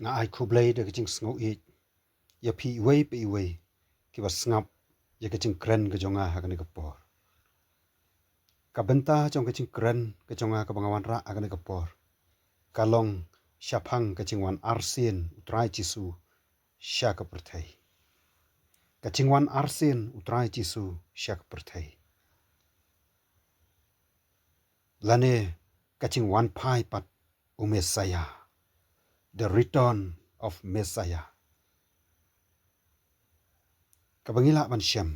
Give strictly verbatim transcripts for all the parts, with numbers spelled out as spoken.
Nga ai khublei da ka jingsngew ïeit ïa phi iwei pa iwei kiba sngap ïa ka jingkren ka jong nga ha kane ka por. Ka bynta jong ka jingkren ka jong nga kaba nga wanrah ha kane ka por ka long shaphang ka jingwan arsien U Trai Jisu sha ka pyrthei. Ka jingwan arsien U Trai Jisu sha ka pyrthei, lane ka jingwan phai pat u Messiah, the return of Messiah. Kaba ngi lah ban shem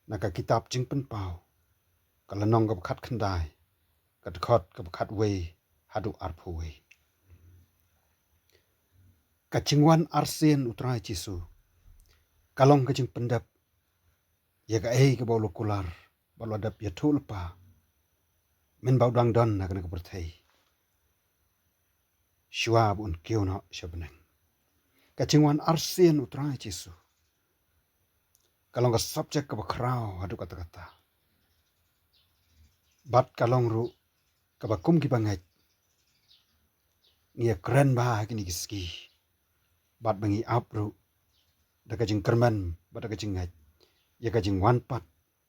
na ka kitab Jingpynpaw, ka lynnong kaba khatkhyndai, ka dkhot kaba khatwei haduh arphew wei. Ka jingwan arsien U Trai Jisu ka long ka jingpyndep ïa kaei kaba u la kular bad u la dep ïathuh lypa mynba u dang don ha kane ka pyrthei, shuwa ba un kiew noh sha bneng. Ka jingwan arsien U Trai Jisu ka long ka subject kaba khraw haduh katta katta, bad ka long ruh kaba kum kiba ngeit ngi ïakren bha ha kine ki sngi, bad ba ngi ap ruh da ka jingkyrmen bad da ka jingngeit ïa ka jingwan pat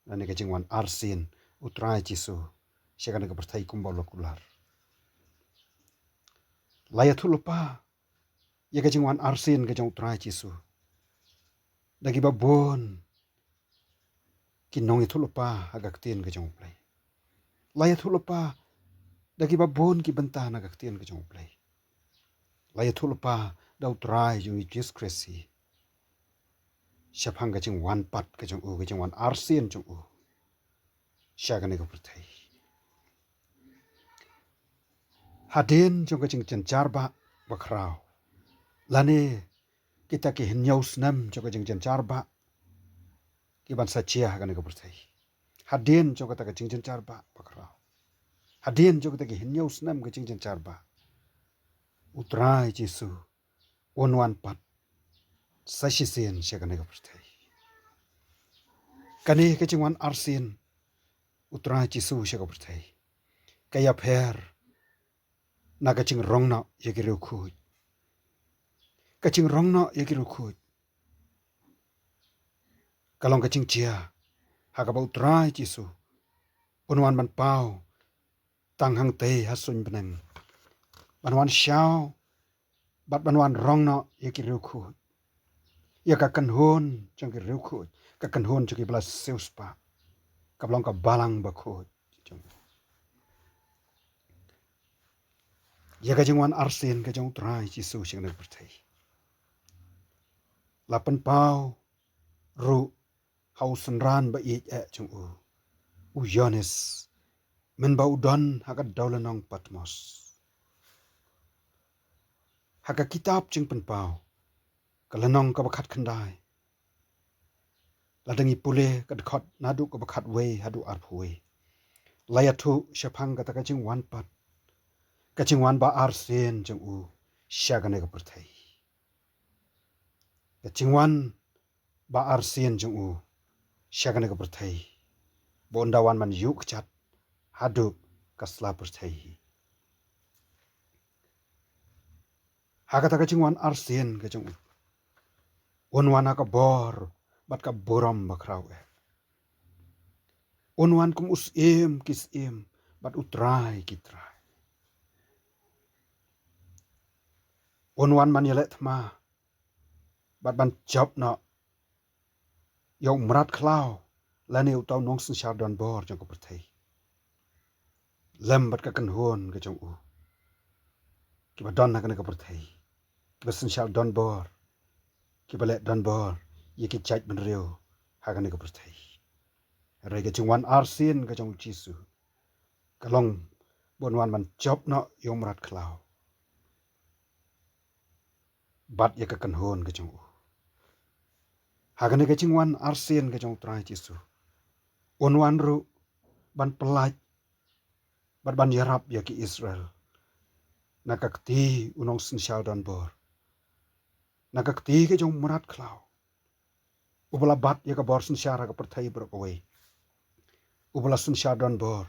lane ka jingwan arsien U Trai Jisu sha kane ka pyrthei kumba u la kular. La ïathuh lypa ïa ka jingwan arsien ka jong U Trai Jisu da kiba bun ki nongïathuhlypa ha ka ktien ka jong U Blei. La ïathuhlypa da kiba bun ki bynta na ka ktien ka jong U Blei. La ïathuhlypa da U Trai jong ngi Jisu Khrist hi shaphang ka jingwan pat ka jong u, ka jingwan arsien jong u sha kane ka pyrthei. Hadien jong ka jingjynjar ba bakhraw, lane kita ki hynñiew snem jong ka jingjynjar ba ki ban sa jia ha kane ka pyrthei. Hadien jong kata ka jingjynjar ba bakhraw, hadien jong kata ki hynñiew snem ka jingjynjar ba, U Trai Jisu un wan pat sa shisien sha kane ka pyrthei. Kane ka jingwan arsien U Trai Jisu sha ka pyrthei ka ïapher na ka jingrong noh ïa ki riewkhuid. Ka jingrong noh ïa ki riewkhuid ka long ka jingjia ha kaba U Trai Jisu un wan ban paw tang hangtei ha suiñ bneng, ban wan shaw bad ban wan rong noh ïa ki riewkhuid, ïa ka kynhun jong ki riewkhuid, ka kynhun jong ki ba la siewspah, kaba long ka balang bakhuid. Ïa ka jingwan arsien ka jong U Trai Jisu sha kane ka pyrthei la pynpaw ruh ha u synran ba ïeit eh jong u, u Ïoannis, mynba u don ha ka dewlynnong Patmos. Ha ka kitab Jingpynpaw, ka lynnong kaba khatkhyndai, lada ngi pule ka dkhot naduh kaba khatwei haduh arphew wei, la ïathuh shaphang kata ka jingwan pat, ka jingwan ba arsien jong u sha kane ka pyrthei. Ka jingwan ba arsien jong u sha kane ka pyrthei, ba un da wan ban ïuh kjat haduh ka sla pyrthei. Ha kata ka jingwan arsien ka jong u, un wan ha ka bor bad ka burom bakhraw eh. Un wan kum u Syiem ki syiem bad U Trai ki trai. Un wan ban ïaleh thma bad ban jop noh ïa u mrad khlaw lane uta u nongsynshar donbor jong ka pyrthei, lem bad ka kynhun ka jong u, kiba don ha kane ka pyrthei, kiba synshar donbor, kiba leh donbor ïa ki jaitbynriew ha kane ka pyrthei. Hynrei ka jingwan arsien ka jong U Jisu ka long ba un wan ban jop noh ïa u mrad khlaw bad ïa ka kynhun ka jong u. Ha kane ka jingwan arsien ka jong U Trai Jisu, un wan ruh ban pyllait bad ban ïarap ïa ki Israel na ka kti u nongsynshar donbor, na ka kti ka jong u mrad khlaw, uba la bat ïa ka bor synshar ha ka pyrthei baroh kawei, uba la synshar donbor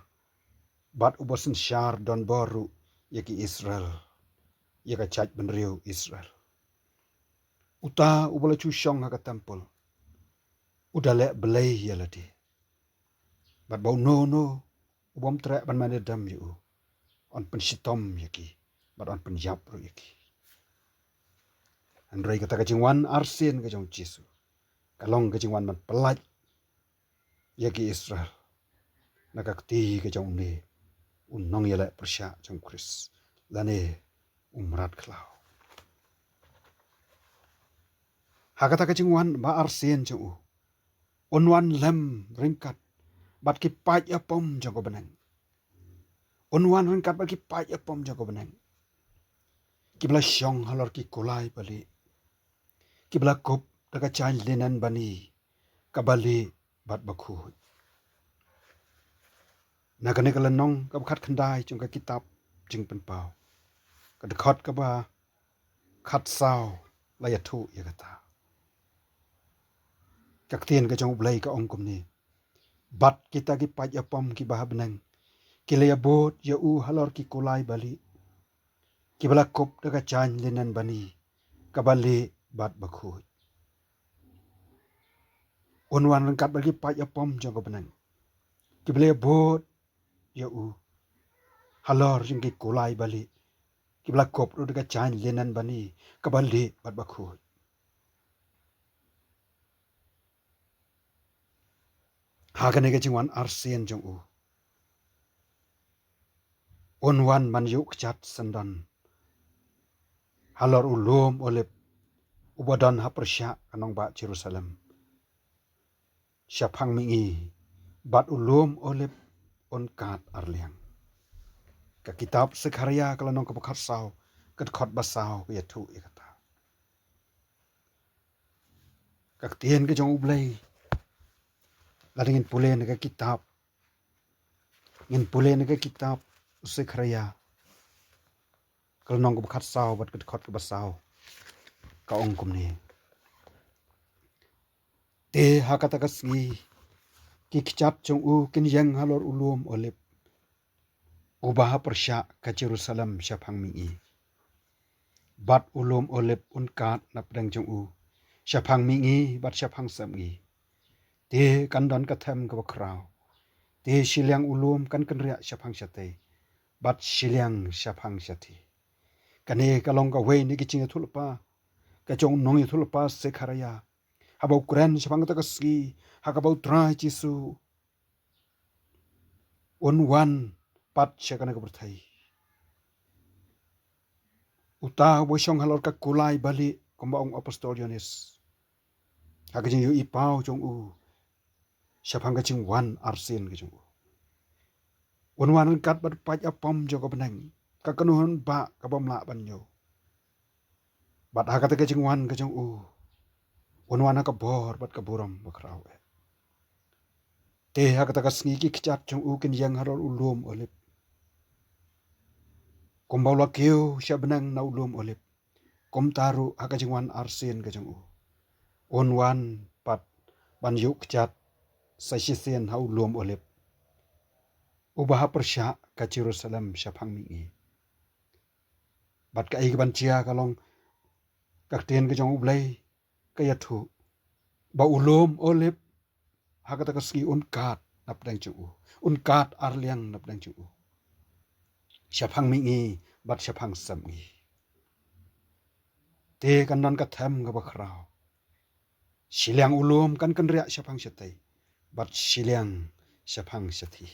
bad uba synshar donbor ruh ïa ki Israel. ïa ka jaitbynriew Israel. Uta uba la ju shong ha ka templ u da leh blei ïa lade. Bad ba uno uno u bym treh ban mane dem ïa u, yn pynshitom ïa ki bad yn pynïap ruh ïa ki. Hynrei kata ka jingwan arsien ka jong u Jisu ka long ka jingwan ban pyllait ïa ki Israel na ka kti ka jong une u nongïaleh pyrshah jong u Khrist, lane u mrad khlaw. Ha kata ka jingwan ba arsien jong u, un wan lem ryngkat bad ki paidbah jong ka bneng. Un wan ryngkat bad ki paidbah jong ka bneng, kiba la shong halor ki kulai balieh, kiba la kup da ka jaiñ linen bani kaba lieh bad bakhuid. Na kane ka lynnong kaba khatkhyndai jong ka kitab Jingpynpaw, ka dkhot kaba khatsaw la ïathuh ïa kata. Ka ktien ka jong U Blei ka ong kumne: Bad kita ki paidbah kiba ha bneng ki la ïabud ïa u halor ki kulai balieh, kiba la kup da ka jaiñ linen bani kaba lieh bad bakhuid. Un wan ryngkat bad ki paidbah jong ka bneng, kiba la ïabud ïa u halor jong ki kulai balieh, kiba la kup ruh da ka jaiñ linen bani kaba lieh bad bakhuid. Ha kane ka jingwan arsien jong u, un wan ban ïuh kjat syndon halor u lum Olib uba don ha pyrshah ka nongbah Jerusalem shaphang mihngi, bad u lum Olib un kad arliang. Ka kitab Sekharïa ka lynnong kaba khatsaw, ka dkhot ba saw ka ïathuh ïa kata. Ka ktien ka jong U Blei, lada ngin pule na ka kitab, ngin pule na ka kitab u Sekharïa, ka lynnong kaba khatsaw bad ka dkhot kaba saw, ka ong kumne: Te ha kata ka sngi ki kjat jong u kin ïeng halor u lum Olib uba ha pyrshah ka Jerusalem shaphang mihngi. Bad u lum Olib un kad na pdeng jong u shaphang mihngi bad shaphang sepngi. Te kan don ka them kaba khraw. Te shiliang u lum kan kynriah shaphang shatei bad shiliang shaphang shathie. Kane ka long kawei na ki jingïathuhlypa ka jong u nongïathuhlypa Sekharïa, haba u kren shaphang kata ka sngi ha kaba U Trai Jisu un wan pat sha kane ka pyrthei. Uta uba shong halor ka kulai balieh, kumba ong u apostol Ïoannis ha ka jingïohi paw jong u shaphang ka jingwan arsien ka jong u. Un wan ryngkat bad paidbah jong ka bneng, ka kynhun bah kaba ym lah ban ñiew. Bad ha kata ka jingwan ka jong u, un wan ha ka bor bad ka burom bakhraw eh. Te ha kata ka sngi ki kjat jong u kin ïeng halor u lum Olib. Kumba u la kiew sha bneng na u lum Olib, kumta ruh ha ka jingwan arsien ka jong u, un wan pat ban ïuh kjat sa shisien ha u lum Olib uba ha pyrshah ka Jerusalem shaphang mihngi. Bad kaei kaban jia ka long, ka ktien ka jong U Blei ka ïathuh ba u lum Olib ha kata ka sngi un kad na pdeng jong u, un kad arliang na pdeng jong u shaphang mihngi bad shaphang sepngi. Te kan don ka them kaba khraw. Shiliang u lum kan kynriah shaphang shatei bad shiliang shaphang shathie.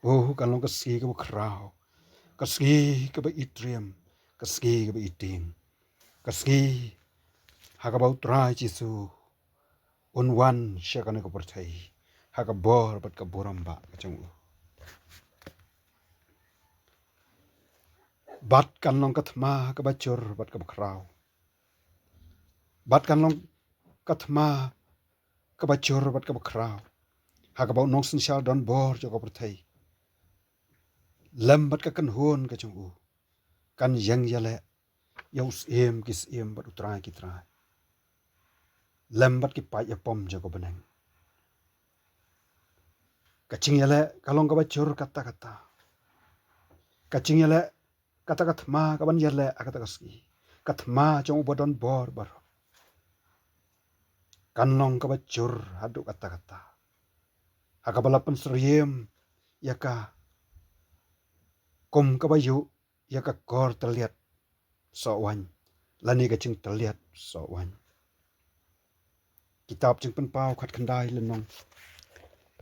Oh, kan long ka sngi kaba khraw, ka sngi kaba itriem, ka sngi kaba itieng, ka sngi ha kaba U Trai Jisu un wan sha kane ka pyrthei ha ka bor bad ka burom bah ka jong u. Bad kan long ka thma kaba jur bad kaba khraw. Bad kan long ka thma kaba jur bad kaba khraw ha kaba u nongsynshar donbor jong ka pyrthei lem bad ka kynhun ka jong u kan ïeng ïaleh ïa u Syiem ki syiem bad U Trai ki trai lem bad ki paidbah jong ka bneng. Ka jingïaleh ka long kaba jur katta katta. Ka jingïaleh kata ka thma kaban ïaleh ha kata ka sngi, ka thma jong uba don bor baroh, kan long kaba jur haduh katta katta, ha kaba la pynsyriem ïa ka kum kaba ïuh ïa ka kor tylliat soh waiñ, lane ka jingtylliat soh waiñ. Kitab Jingpynpaw khatkhyndai lynnong,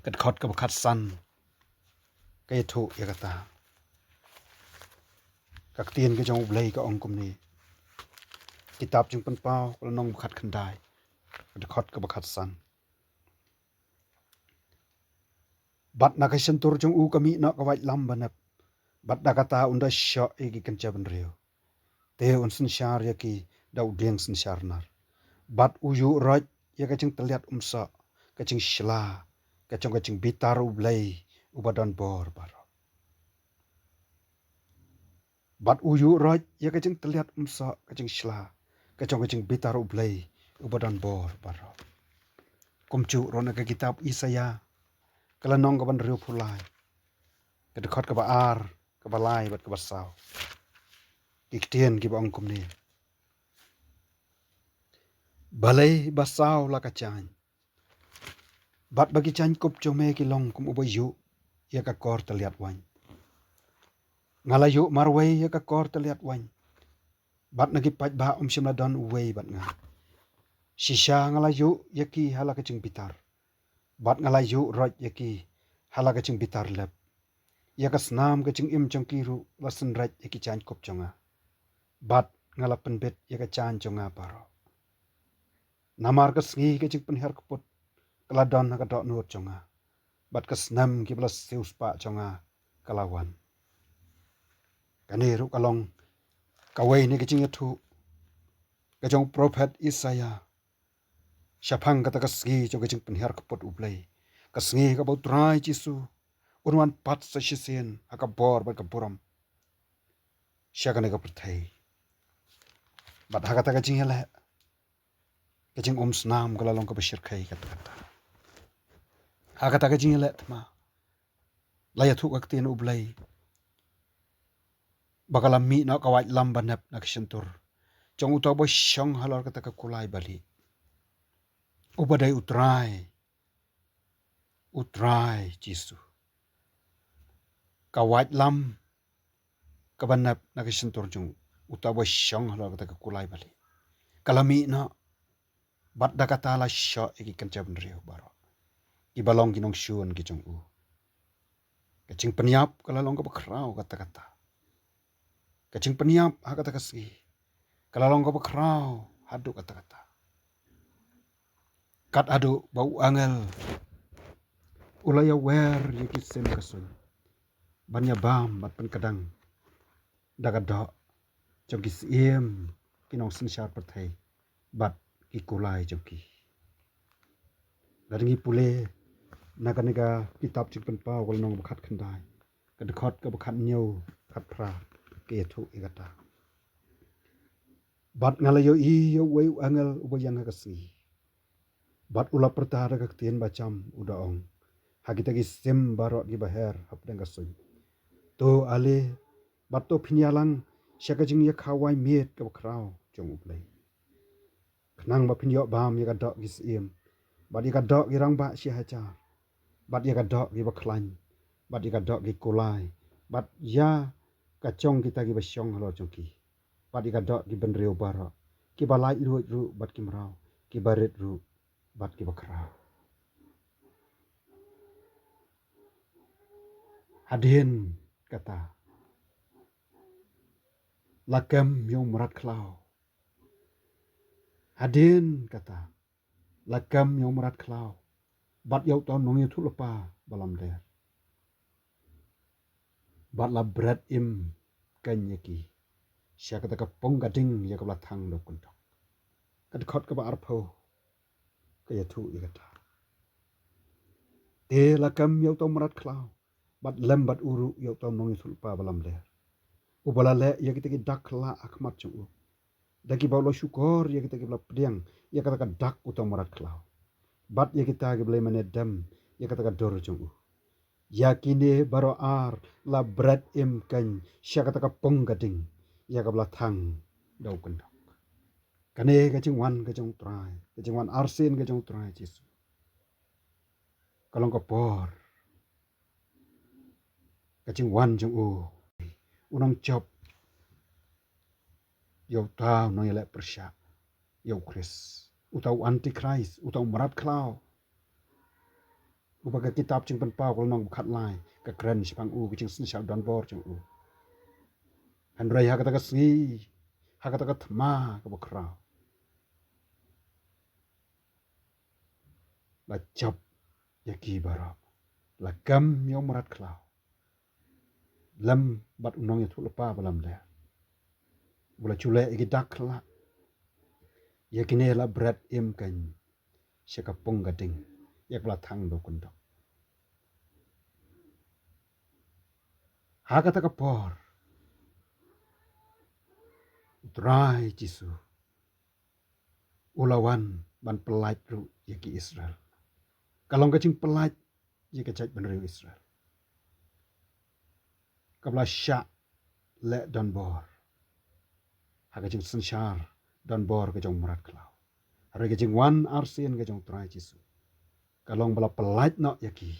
ka dkhot kaba khatsan, ka ïathuh ïa kata. Ka ktien ka jong U Blei ka ong kumne. Kitab Jingpynpaw lynnong ba khatkhyndai, ka dkhot kaba khatsan. Bad na ka shyntur jong u ka mih noh ka waitlam banep, bad da kata un da shoh ïa ki kynja bynriew, te un synshar ïa ki da u dieng synshar nar. Bad u ïuh roit ïa ka jingtylliat umsoh, ka jingshla ka jong ka jingbitar U Blei uba don bor baroh. Bad u ïuh roit ïa ka jingtylliat umsoh, ka jingshla ka jong ka jingbitar U Blei uba don bor baroh. Kumjuh ruh na ka kitab Isaïah, ka lynnong kaba hynriewphew lai, ka dkhot kaba ar, kaba lai bad kaba saw. Ki ktien kiba ong kumne. Balei ba saw la ka jaiñ, bad ba ki jaiñkup jong me ki long kum uba ïuh ïa ka kor tylliat waiñ? Nga la ïuh marwei ïa ka kor tylliat waiñ, bad na ki paidbah ym shym la don uwei bad nga. Shisha nga la ïuh ïa ki ha la ka jingbitar, bad nga la ïuh roit ïa ki ha la ka jingbitar lep. Ïa ka snam ka jingim jong ki ruh la synreit ïa ki jaiñkup jong nga, bad nga la pynbit ïa ka jaiñ jong nga baroh. Namar ka sngi ka jingpynhiar kput ka la don ha ka dohnud jong nga, bad ka snem kiba la siewspah jong nga ka la wan. Kane ruh ka long kawei na ka jingïathuh ka jong u prophet Isaïah shaphang kata ka sngi jong ka jingpynhiar kput U Blei, ka sngi kaba U Trai Jisu un wan pat sa shisien ha ka bor bad ka burom sha kane ka pyrthei. Bad ha kata ka jingïaleh, ka jingumsnam ka la long kaba shyrkhei katta katta. Ha kata ka jingïaleh thma, la ïathuh ka ktien U Blei ba ka la mih noh ka waitlam banep na ka shyntur jong uta uba shong halor kata ka kulai balieh, uba dei U Trai, U Trai Jisu. Ka waitlam kaba nep na ka shyntur jong uta uba shong halor kata ka kulai balieh ka la mih noh, bad da kata la shoh ïa ki kynja bynriew baroh kiba long ki nongshun ki jong u. Ka jingpynïap ka la long kaba khraw katta katta. Ka jingpynïap ha kata ka sngi ka la long kaba khraw haduh katta katta, kat haduh ba u angel u la ïawer ïa ki sim ka suiñ ban ïabam bad pynkdang da ka doh jong ki syiem, ki nongsynshar pyrthei bad ki kulai jong ki. Lada ngi pule na kane ka kitab Jingpynpaw ka lynnong ba khatkhyndai, ka dkhot kaba khathynñiew, khatphra, ka ïathuh ïa kata. Bad nga la ïohi ïa uwei u angel uba ïeng ha ka sngi, bad u la pyrta da ka ktien bajam, u da ong ha kita ki sim baroh kiba her hapdeng ka suiñ, to ale, bad to phin ïalang sha ka jingïakhawai miet kaba khraw jong U Blei, khnang ba phin ïoh bam ïa ka doh ki syiem, bad ïa ka doh ki rangbah shihajar, bad ïa ka doh kiba khlaiñ, bad ïa ka doh ki kulai, bad ïa ka jong kita kiba shong halor jong ki, bad ïa ka doh ki bynriew baroh, kiba laitluid ruh bad ki mraw, kiba rit ruh bad kiba khraw. Hadien kata, la kem ïa u mrad khlaw. Hadien kata, la kem ïa u mrad khlaw bad ïa uta u nongïathuhlypa ba lamler, bad la bret im keiñ ïa ki sha kata ka pung ka ding ïa kaba la thang da u kynthok. Ka dkhot kaba arphew ka ïathuh ïa kata. Te la kem ïa uta u mrad khlaw, bad lem bad u ruh ïa uta u nongïathuhlypa ba lamler, uba la leh ïa kita ki dak khlak ha khmat jong u, da kiba u la shukor ïa kita kiba la pdiang ïa kata ka dak uta u mrad khlaw, bad ïa kita kiba la ïamane dem ïa kata ka dur jong u. Ïa kine baroh ar la bret im kein sha kata ka pung ka ding, ïa kaba la thang da u kyndok. Kane ka jingwan ka jong u Trai, ka jingwan arsien ka jong u Trai Jisu. Ka long ka por, ka jingwan jong u, u nongjop ïa uta u nongïaleh pyrshah ïa u Khrist, uta u antikhrist, uta u mrad khlaw. Uba ka kitab Jingpynpaw ka lynnong ba khatlai ka kren shaphang u, ka jingsynshar donbor jong u. Hynrei ha kata ka sngi, ha kata ka thma kaba khraw, la jop ïa ki baroh, la kem ïa u mrad khlaw lem bad u nongïathuhlypa ba lamler, ba la ju leh ïa ki dak khlak. Ïa kine la bret im kein sha ka pung ka ding, ïa kaba la thang da u kyndok. Ha kata ka por, u Trai Jisu u la wan ban pyllait ruh ïa ki Israel. Ka long ka jingpyllait ïa ka jaitbynriew Israel, kaba la shah leh donbor ha ka jingsynshar donbor ka jong u mrad khlaw. Hynrei ka jingwan arsien ka jong u Trai Jisu ka long ba la pyllait noh ïa ki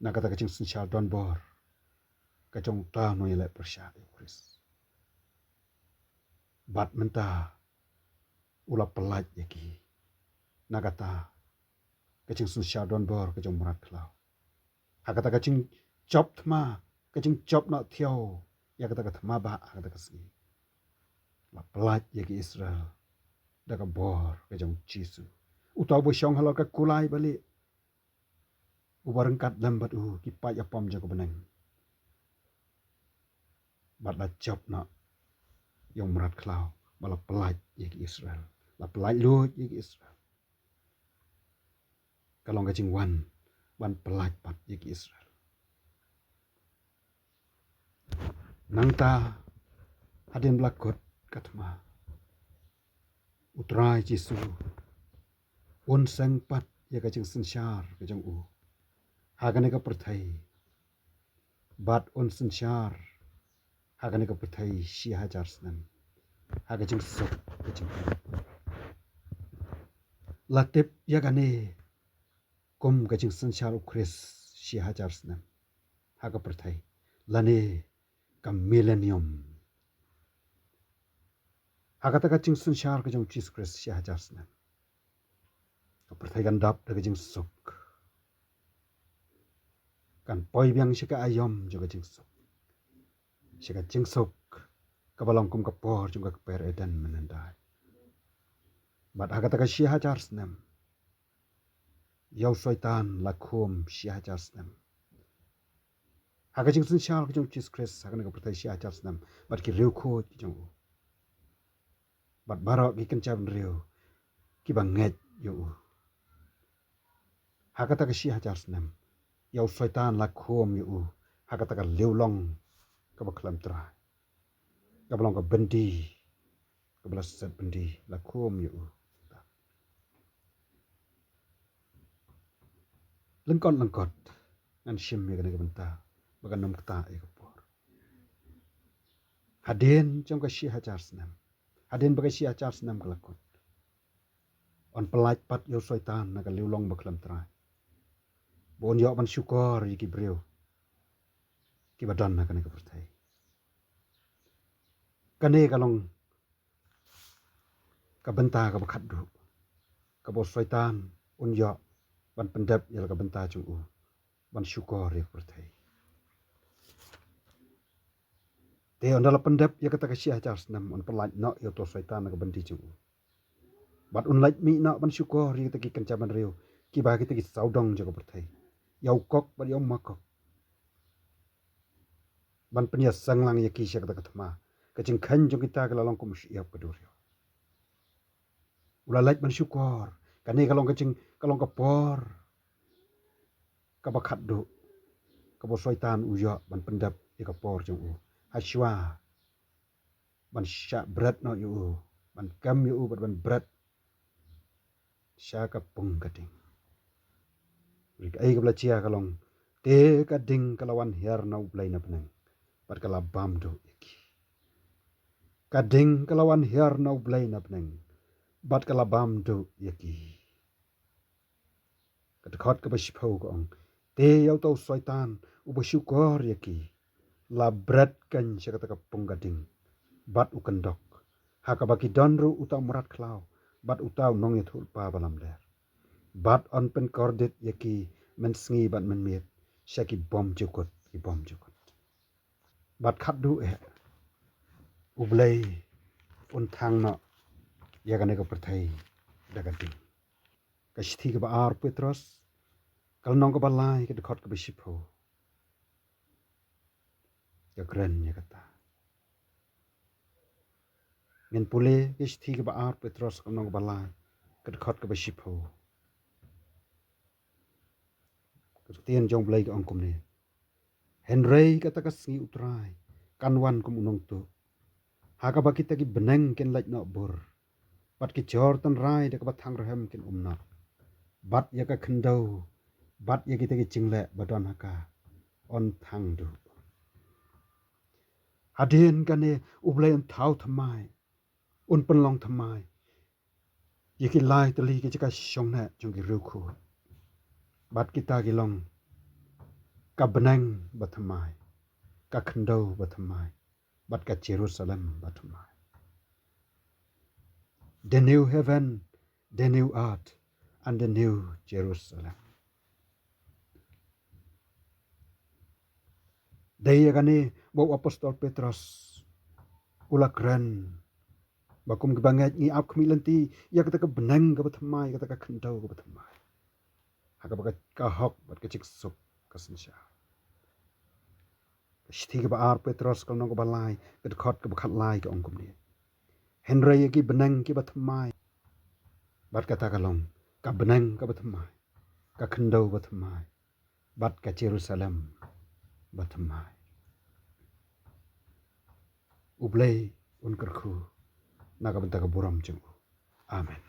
na kata ka jingsynshar donbor ka jong uta u nongïaleh pyrshah ïa u Khrist. Bad mynta u la pyllait ïa ki na kata ka jingsynshar donbor ka jong u mrad khlaw. Ha kata ka jingjop thma, ka jingjop noh thiaw ïa kata ka thma ba ha kata ka sngi, la pyllait ïa ki Israel da ka bor ka jong u Jisu, uta uba shong halor ka kulai balieh, uba ryngkat lem bad u ki paid ïapom jong ka bneng. Bad la jop noh ïa u mrad khlaw, bad la pyllait ïa ki Israel, la pyllait luid ïa ki Israel. Ka long ka jingwan ban pyllait pat ïa ki Israel. Nangta, hadien ba la kut ka thma, u Trai Jisu un seng pat ïa ka jingsynshar ka jong u ha kane ka pyrthei, bad un synshar ha kane ka pyrthei shi hajar snem ha ka jingsuk ka jingim. La tip ïa kane kum ka jingsynshar u Khrist shi hajar snem ha ka pyrthei, lane ka millennium. Ha kata ka jingsynshar ka jong u Jisu Khrist shi hajar snem, ka pyrthei kan dap da ka jingsuk, kan poi biang sha ka aïom jong ka jingsuk, sha ka jingsuk kaba long kum ka por jong ka kper Eden mynhyndai. Bad ha kata ka shi hajar snem, ïa u Soitan la khum shi hajar snem ha ka jingsynshar ka jong u Jisu Khrist ha kane ka pyrthei shi hajar snem, bad ki riewkhuid ki jong u, bad baroh ki kynja bynriew kiba ngeit ïa u. Ha kata ka shi hajar snem, ïa u Soitan la khum ïa u ha kata ka liewlong kaba khlem trai, kaba long ka byndi kaba la set byndi, la khum ïa u. Lyngkot lyngkot ngan shim ïa kane ka bynta ba kan ym ktah ïa ka por. Hadien jong ka shi hajar snem, hadien ba ka shi hajar snem ka la kut, un pyllait pat ïa u Soitan na ka liewlong ba khlem trai, ba un ïoh ban shukor ïa ki briew kiba don ha kane ka pyrthei. Kane ka long ka bynta kaba khatduh kaba u Soitan un ïoh ban pyndep ïa la ka bynta jong u ban shukor ïa ka pyrthei. Te ynda la pyndep ïa kata ka shi hajar snem, un pyllait noh ïa uto u Soitan na ka byndi jong u, bad un leit mih noh ban shukor ïa kita ki kynja bynriew kiba ha kita ki sawdong jong ka pyrthei, ïa u Gog bad ïa u Magog, ban pynïaseng lang ïa ki sha kata ka thma. Ka jingkheiñ jong kita ka la long kum u shyiap ka duriaw. U la leit ban shukor. Kane ka long ka jing, ka long ka por kaba khatduh kaba u Soitan u ïoh ban pyndep ïa ka por jong u, hashwa ban shah bret noh ïa u, ban kem ïa u bad ban bret sha ka pung ka ding. Ri kaei kaba la jia ka long, te ka ding ka la wan hiar na U Blei na bneng, bad ka la bam duh ïa ki. Ka ding ka la wan hiar na U Blei na bneng, bad ka la bam duh ïa ki. Ka dkhot kaba shiphew ka ong, te ïa uta u Soitan uba shukor ïa ki, la bret kein sha kata ka pung ka ding, bad u kyndok, ha kaba ki don ruh uta u mrad khlaw, bad uta u nongïathuhlypa ba lamler. Bad yn pynkordit ïa ki mynsngi bad mynmiet sha ki bymjukut ki bymjukut. Bad khadduh eh, U Blei un thang noh ïa kane ka pyrthei da ka ding. Ka shithi kaba ar Petros, ka lynnong kaba lai, ka dkhot kaba shiphew, ka kren ïa kata. Ngin pule ka shithi kaba ar Petros, ka lynnong kaba lai, ka dkhot kaba shiphew. Ka ktien jong U Blei ka ong kumne: Hynrei kata ka sngi U Trai kan wan kum u nongtuh, ha kaba kita ki bneng kin lait noh bur, bad ki jhur tynrai da kaba thang rhem kin um noh, bad ïa ka khyndew bad ïa kita ki jingleh ba don ha ka yn thang duh. Hadien kane U Blei un thaw thymmai, un pynlong thymmai ïa ki lai tylli ki jaka shong neh jong ki riewkhuid. Bad kita ki long ka bneng bathymmai, ka khyndew bathymmai, bad ka Jerusalem bathymmai. The new heaven, the new earth, and the new Jerusalem. Dei ïa kane ba u apostol Petros u la kren, ba kum kiba ngeit ngi ap khmih lynti ïa kata ka bneng kaba thymmai, kata ka khyndew kaba thymmai, ha kaba ka, ka hok bad ka jingsuk ka synshar. Ka shithi kaba ar Petros, ka lynnong kaba lai, ka dkhot kaba khatlai, ka ong kumne: Hynrei ïa ki bneng kiba thymmai, bad kata ka long ka bneng kaba thymmai, ka khyndew bathymmai, bad ka Jerusalem bathymmai, U Blei un kyrkhu na ka bynta ka burom jong u. Amen.